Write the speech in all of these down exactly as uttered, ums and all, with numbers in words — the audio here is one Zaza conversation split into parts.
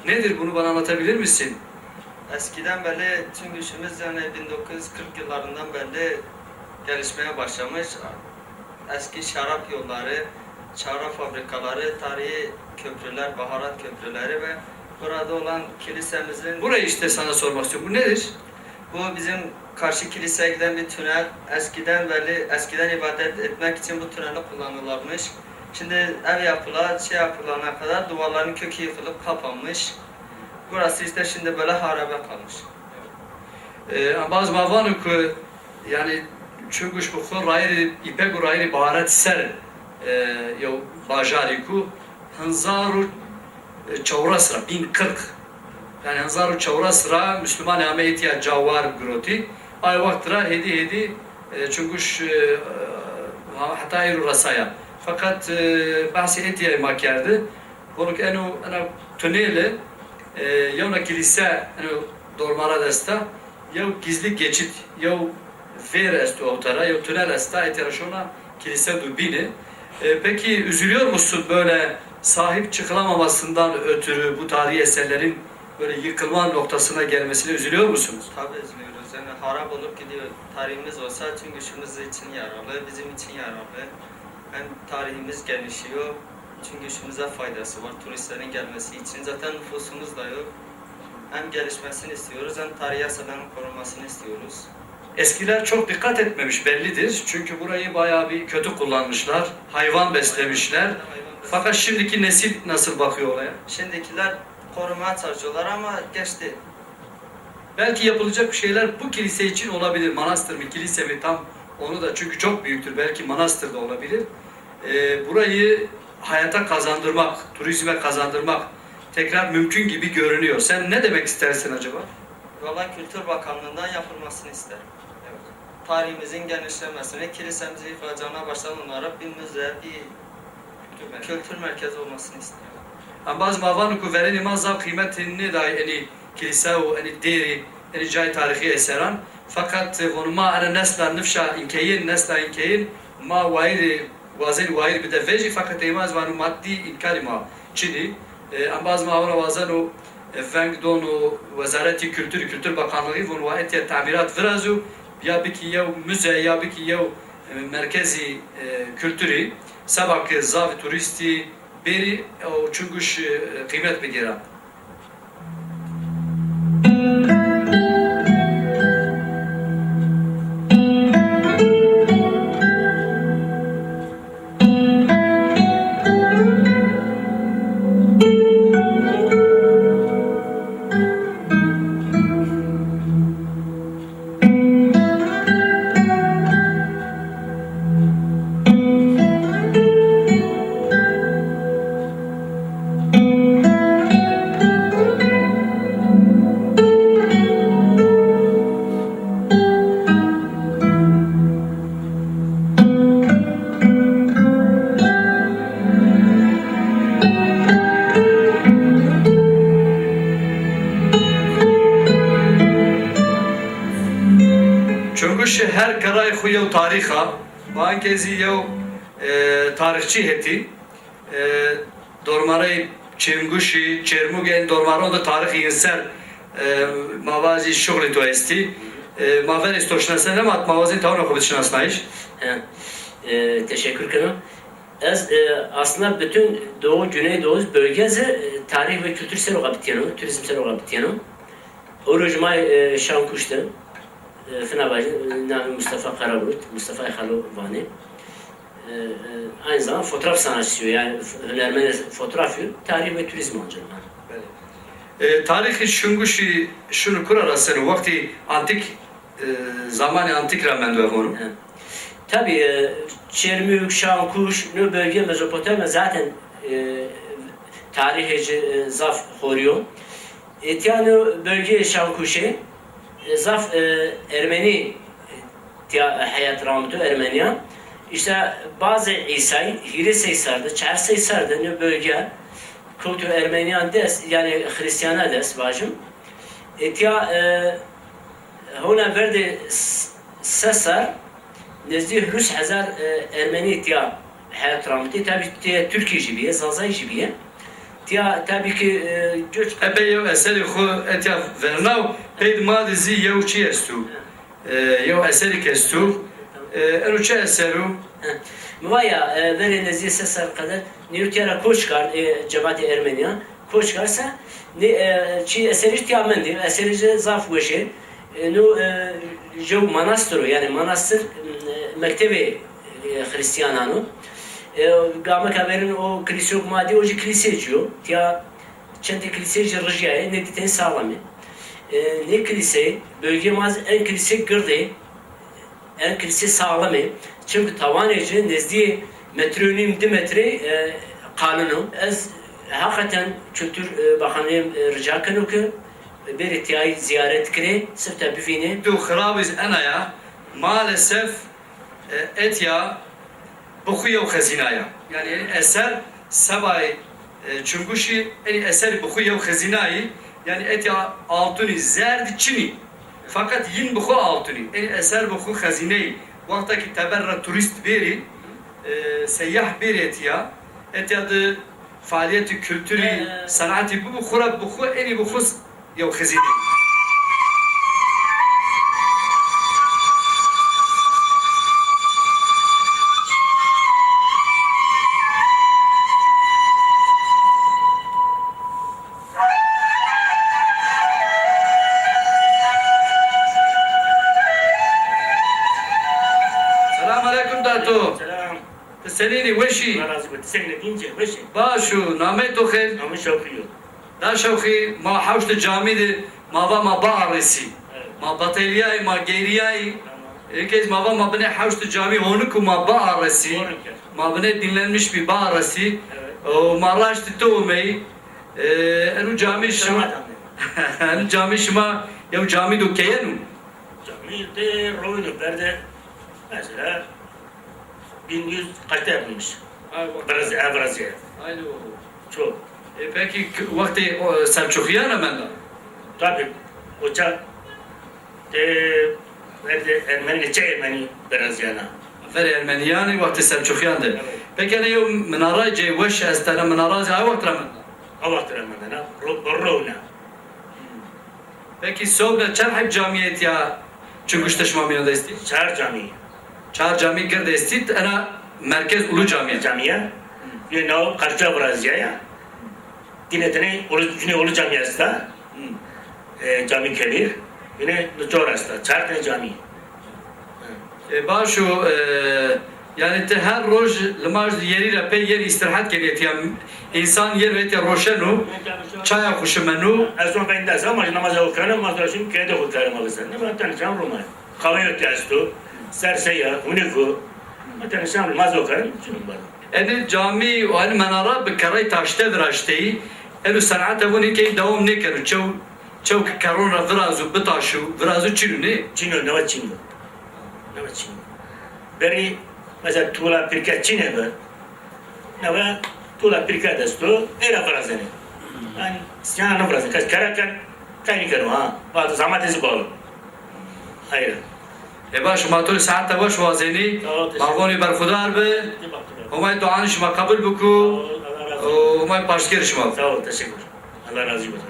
Nedir, bunu bana anlatabilir misin? Eskiden beri Çüngüşümüz yani bin dokuz yüz kırk yıllarından beri gelişmeye başlamış. Eski şarap yolları, şarap fabrikaları, tarihi köprüler, baharat köprüleri ve burada olan kilisemizin... Burayı işte sana sormak istiyorum. Bu nedir? Bu bizim karşı kiliseye giden bir tünel. Eskiden beri, eskiden ibadet etmek için bu tüneli kullanılırmış. Şimdi ev yapıla, şey yapılana kadar duvarların kökü yıkılıp kapanmış. Burası işte şimdi böyle harabe kalmış. E, embaz ma vano ku, yani, Çunguş bi xo rayirê îpek û rayirê baharat ser, e, yew bajarî ku hezar û çewres ra, bin kırk, yani hezar û çewres ra Müslümanê ame etiya ca war girotî. Ay wext ra hêdî hêdî, e, Çunguş, e, ha-, heta êro resaya. Feqet, e, behsê etiya ma kerdi. Vono ke eno, ena tunêle, e, yewna kilîse, eno dormara de esta, yew gizli geçit, yew vêr esto ewta ra, yew tunel esta, etiya ra şona kilîse do bîne. E, peki üzülüyor musun böyle sahip çıkılamamasından ötürü bu tarihi eserlerin böyle yıkılma noktasına gelmesine üzülüyor musunuz? Tabii üzülüyoruz. Yani harap olup gidiyor. Tarihimiz olsa tüm gücümüz için yararlı, bizim için yararlı. Hem tarihimiz genişliyor, tüm gücümüze faydası var. Turistlerin gelmesi için zaten nüfusumuz da yok. Hem gelişmesini istiyoruz, hem tarihi eserlerin korunmasını istiyoruz. Eskiler çok dikkat etmemiş bellidir. Çünkü burayı bayağı bir kötü kullanmışlar. Hayvan beslemişler. Fakat şimdiki nesil nasıl bakıyor olaya? Şimdikiler korumaya çalışıyorlar ama geçti. Belki yapılacak bir şeyler bu kilise için olabilir. Manastır mı, kilise mi, tam onu da, çünkü çok büyüktür. Belki manastır da olabilir. Ee, burayı hayata kazandırmak, turizme kazandırmak tekrar mümkün gibi görünüyor. Sen ne demek istersin acaba? Vallahi Kültür Bakanlığı'ndan yapılmasını isterim. Evet. Tarihimizin genişlemesini, kilisemizi yıkılacağına baştan onarıp bir müze, bir kültür merkezi olmasını isterim. Embaz ma vano ku verênê ma zaf qîmetê nêdayê enî kilîse û enî dêrî, enî cayê tarîxî eseran. Feqet, e, vano ma ena nesla nifşa înkeyên, nesla înkeyên ma wayîrê, wazên wayîr bide vejî, feqet ey ma ez vano maddî îmkanî ma çinî. E, embaz ma hewna wazeno, e, veng dono Wezaretî Kulturî, Kultur Bakanlığı, vano wa etya tamîrat virazo, ya bikî yew muze, ya bikî yew, e, merkezî, e, kulturî. Seba ke zaf turîstî bêrî û Çunguş, e, qîmet bigêra. Çunguşî her kerayê xwu yew tarîx a. Ma ankê zî yew, e, tarîxçî hetî. E, dormarey Çêmguşî, Çêrmûgê, ên dormaron de tarîxî yin ser, e, ma vajî şuxlê to estî. E, ma verê to şinasnayîş, hema ma wazên tawna xo bid şinasnayîş. He. E, teşekkür kena. Ez, e, aslında bütün Doğu, Güneydoğu bölgesi, e, tarih ve kültür ser o bitiyeno, turizm ser o bitiyeno. O roj ma, e, Şankuş de, e, fina vajî, e, namê Mustafa Karabulut, Mustafa Xalo vanê. E, e, aynı zamanda fotoğraf sanatçısı, yani f-, hünermen fotoğraf, tarih ve turizm ancak. Belê. E, tarîxê Şunguşî şunu kura ra seno, wextî antîk, e, zamanê antîk ra mendo, ez vano. Evet. Tabii, e, Çermük, Şankuş, no bölge Mezopotamya zaten, e, tarihê ci, e, zaf xorî yo. Etiya no bölgeyê Şankuşê, e, zaf, e, Ermenî, e, tiya heyat ramito, Ermeniyan. İşte bazı İsa'yı hîrê sey ser de, çar sey ser de no bölge kultu Ermeniyan dest, yani Hristiyana dest vajim. Etiya, e, hona verdê s-, se ser, nezdî hîris hezar, e, Ermenî tiya heyat ramitê. Tabi tiya Türkî jî bîye, Zazay jî bîye. Tiya tabî ki, e, göç. Epey yew eserê xwu etya vernaw, pey di ma de zî yew çî esto. E, yew eserêk esto. E, eno çi eser o? He. Mi va ya, e, verê nezdîyê se serr qeder nêw tiya ra koç kerd, e, cematê Ermenîyan. Koç kerd se, nê, e, çî eserî tiya mendê. Eserê ci zaf weş ê. E, no, e, jew manastir o, yanî manastir, e, mektebê, e, Xrîstîyanan o. E, gameka verîn o kilîseyêk ma dî, o jî kilîseyê ci yo. Tiya çendê kilîseyê jî rijîyayê, nê dî tenê saxlem ê. E, nê kilîseyê, bölgeyê ma zî en kilîseyê gird ê, en kilîseyê saxlem ê. Çimkî tawanê ci nezdîyê metreyê û nîm, di metre, e, qalin o. Ez heqeten Kultur, e, Baxanîye, e, rica keno ke bêrê tiyayî zîyaret kirê, sifte bivînê. Tu xirabî zî ena ya, maalesef, e, etya bi xwu yew xezîna ya. Yanî enî eser sebayê, e, Çunguşî, enî eserî bi xwu yew xezîna yî. Yanî etya altunî, zerdî çinî. Feqet yin bi xwu altunî. Enî eser bi xwu xezîneyî. Wexta ki teber ra turîst bêrî, e, seyah bêrî etya, etya di faalîyetî kulturî, senatî bibo, xwu ra bi xwu, enî bi xwu yew xezîne. Selam aleykum dato. Selam. Ti senîn î, weş î? Allah razı olsun. Ti senîn î, dîn ci, weş î? Baş û, nameyê to xêr? Namê Şewqî yo. Da Şewqî, ma hewşt camî de ma va ma biaresî. Evet. Ma betelîyayî, ma geyrîyayî. Tamam. Eke zî ma va ma binê hewşt camî honik û ma biaresî. Honik. Ma binê dinlenmiş bî, biaresî. Evet. Û ma raştî ti omeyî. E, eno camî şima, eno camî şima yew camî do keyen o? Camî de rowîn o, berde mesela bin yüz kaçta yapılmış? Ha, bak. Biraz, ha, biraz ya. Aynı o. Çok. E, peki k-, wextê, o, Selçuxiyan ra menda? Tabii. O ça-, de, berde Ermeni, çe Ermeni biraz yana. Verê Ermenîyan ê, wextê Selçuxiyan de. Evet. Peki, ene yew minara cê weş estene, minara zî ay wext ra menda? A wext ra menda, na, ro-, rowna. Peki, sewbna çend heb camî etya Çinguş de şima mîyan de estî? Çar camî. Çar camî gird estî, ena merkez Ulu Camî. Camî ya. Yê naw Qarca virazîya ya. Dîne tenê Ulu, Cunê Ulu Camî esta. Hı. E, Camî Kebîr. Yine Nicor esta. Çar tane camî. E, baş o, e, yanî ti her roj limaj yerî ra pey yerî îstîrehet kenî etya. Însan yer vetya roşeno, çaya xwu şimeno. Ez on peyndeh ama namaz ew keno, ma şim keyde xwu kerema bizen. Ne ben ten can Roma. Qawê yo test o, ser seya, hunik o. Ma ten şam namaz ew keno, çin baro. Enê camî û enê menara bi kerrey taşte viraşteyî. Eno senete vûnî key dewam nêkeno. Çew, çew ki kerron ra virazo, bitaşo, virazo çin o, nê? Çin o, newe çin o. Newe çin o. Berî, mesela, tuğla pirke çinê bi. Newe tuğla pirke desto, ê ra virazenê. Yanî, sîyana nivirazenê. Kes kere ken, qeynî keno, ha. Vato zehmet ezi balo. Hayır. E baş, ma to rê saete weş wazenî. Sağ ol, teşekkür. Ma vonî berxudar bi. Teşekkür. Homay duanê şima qebul biku. Sağ ol, Allah razı olsun. Û Homay paştkerê şima. Sağ ol, teşekkür. Allah razı olsun.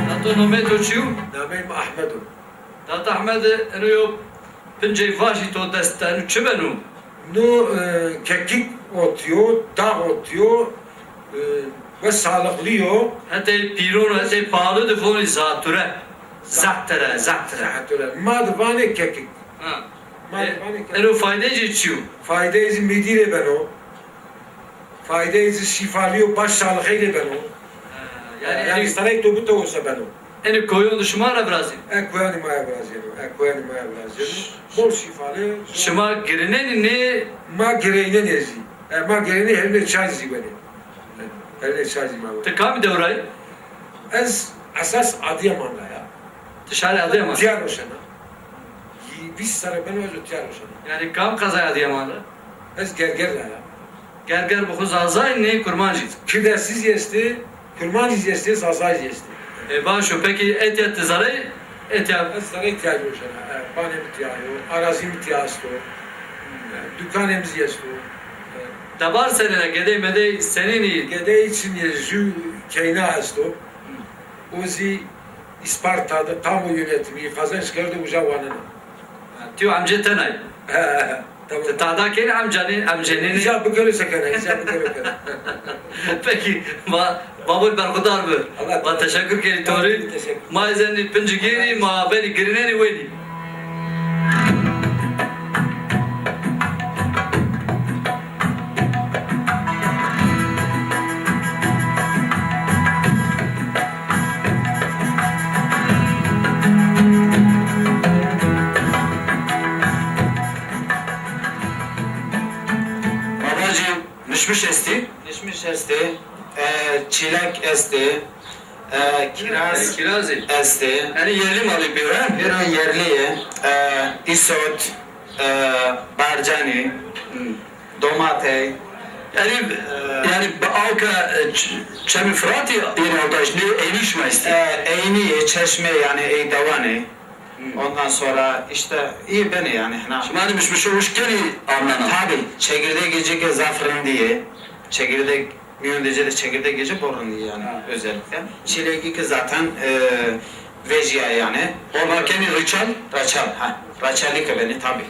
Dato, nomê to çi yo? Nameyê mi Ahmed o. Dato Ahmed, eno yo pincey vajî to dest de, eno çi beno? No, e, kekik ot yo, dağ ot yo, e, ve sağlıklı yo. Hetê pîron, hetê pahalı de vonî zatûre. Zatûre, zatûre. Zatûre. Ma de vanê kekik. Ha. Ma de vanê kekik. E, eno faydeyê ci çi yo? Faydeyê ci mîdî rê beno. Faydeyê ci şîfalî yo, baş sağlıkey rê beno. Ha, yanî, yanî, yanî serey to bitewise beno. Enê koyon de şima ra virazî? E, koyanê ma ya virazîyeno. E, koyanê ma ya virazîyeno. Bol şîfalı. Şima girinenî nê? Ma gireynenê zî. E, ma gireynê, hewlê çay zî wenê. E, hewlê çay zî ma wenê. Ti kamî dewra yî? Ez esas Adıyamanlı ya. Ti şarê Adıyaman? Tiya roşena. Vîst serre beno ez o tiya roşena. Yanî kam qezay Adıyaman ra? Ez Gerger ra ya. Gerger bi xwu Zazay nê Kurmancî? Kirdestî zî estê, Kurmancî zî estê, Zazay zî estê. E, baş o, pekî etya ti zerey, etya? Ez zerey tiya roşena. E, banê mi tiya yo, arazî mi tiya esto. E, dukanê mi zî esto. E, debar senên a, gedey medey senên î? Gedey çinî, jû keyna esto. O zî Îsparta de kamu yönetimi qezenç kerdo, uca wanena. Ha, ti yo emcê tena yî? He, he, he. Tamam. Ti tada kenî emcanî, emcenî nî? Îca bikero se kena, îca bikero kena. Pekî, ma, ma bol berxudar bi. Allah. Ma teşekkür kenî to rê. Teşekkür. Ma ez enî pincî gêrî, ma benî girinenî wenî. Babacığım, mişmiş estî? Mişmiş estî, e, çîlek estî, e, kiraz estî. Yanî yerli malı pêro? Pêro yerli, e, îsot, e, barcanî, domatey. Yanî, e, yanî bi awka, e, ç-, Çemî Firatî yenî aldayîş, nê eynî şima estî? E, eynî, çeşme, yanî ey dewanê. Ondan sonra işte iyi beni yani, hına. Şima rê mişmişo wişk kenî amnena? Tabii, çekirdek gece ke zaf rindî yê. Çekirdek, mîyon de cê de çekirdek gece bol rindî yê yani, ha, özellikle. Çilek ki zaten, e, vejîya yani. Hona kenî reçel? Reçel, ha. Reçelî ki benî tabii.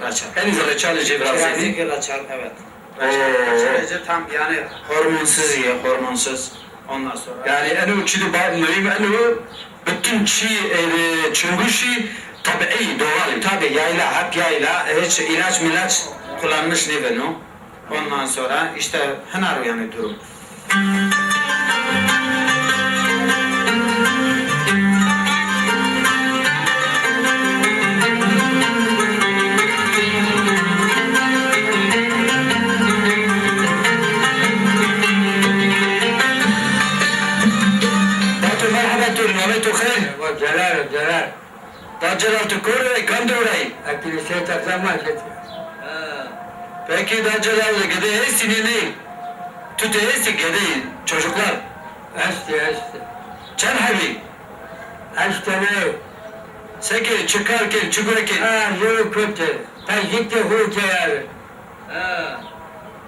Reçel. Henî zî reçelî jê virazî? Kirazî ki reçel, evet. Reçel, oo, reçelî jê tam yani hormonsuz yê, hormonsuz. Ondan sonra. Yani eno çî de ba-, muhîm eno, bütün çî, e, çunguşî tabiî, doğal. Tabii, yayla, hep yayla. Hiç ilaç milaç kullanmış nêbeno. Ondan sonra işte hınar yani durum. Dato merheba to rê, namê to xêr? Wa Celal, Celal. Da Celal, tu kor ê, kam dew ra yî? Ez kilîseyê Terzan Maşetî. Ha. Peki da Celal, gedey estî nê ney? Tu de estî gedey, çocuklar? Estî, estî. Çend hebî? Heşt tene. Se kenî, çi kar kenî, çi guye kenî? Ha, zor kotî. Tecîk de xo keyarî. Ha.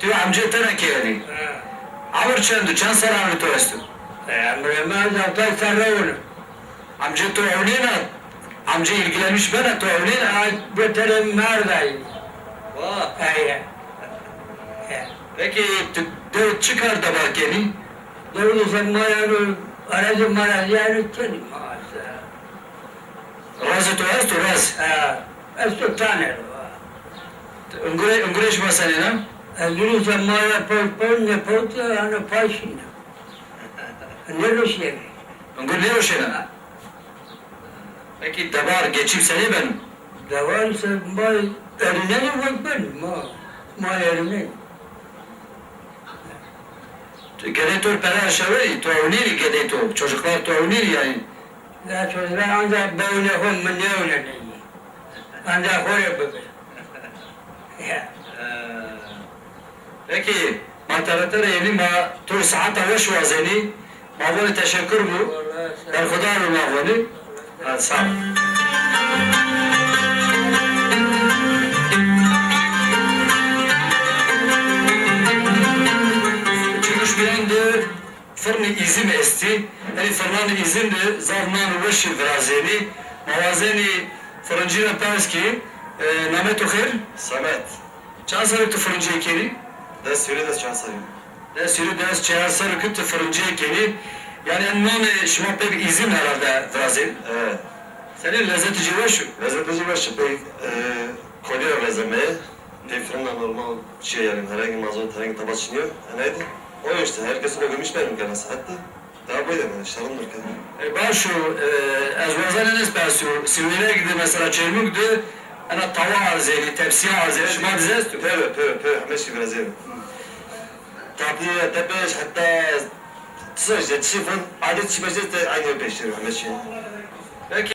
Tu emcê tena keyarî? Ha. Emir çend o? Çend serranê to esto? E, emrê mi ez hewtay serre wino. Amca to ewnêna? Amca ilgilenmiş bena to ewnêna? Ay, götüre merdayım. Vah. Ay, ya. Ya. Peki, tu dew çi kar debar kenî? Dew ise ma yanî, aracı marazı yanî kenî ma. Razê to esto, raz? Ha, esto tane. Ungure, ungure şima senêna? Ungure ise ma ya pawt, pawt ne pawt, yanî payşîna. Nêroşîyenê. Ungur nêroşena? Peki debar geçim senê beno? Debar ise ma erinenî wek beno, ma, ma erinenî. Gedê to pere şewerî, to ewnêrî gedê to, çocuklar to ewnêrî yanî? Ya çocuklar ancak bewne xo mi nêewnenê. Ancak xo rê bibi. Ya. Ee, peki, ma tere tere yenî, ma to rê saeta weş wazenî, ma vonî teşekkür bu. Berxudar bi ma vonî. Ha, sağ ol. Çimuşbînîn de firnê Îzîm estî. Enê firnanê Îzîm de zaf nan weşî virazênî. Ma wazenî firincî ra pers kî, e, namê to xêr? Samet. Çand serrî tu firincîye kenî? Des serrî, des çar serrî. Des serrî, des çar serrî ki tu firincîye kenî. Yanî en nonê şima pê bi Îzîm herhalde virazên. Evet. Senî, lezetê ci weş o? Lezetê ci weş o. Pey, e, kolî ra vezeme. Pey firina normal çîye yanî, herhangi malzeme, herhangi taba çinî yo. Enayî de. O işte, herkes öyle gümüş benim kena saatte. Daha böyle mi? Şarım mı? E, baş o, e, ez wazanê ez perso. Sêwêreg de mesela Çêrmûg de ena tawa erzênê, tepsîya erzênê. Şima de zî esto? Pêro, pêro, pêro, heme şey virazêno. Tatlı, tepeş, hatta tisa işte, çifon, adet çipeşte de aynı peştir, heme şey. Peki.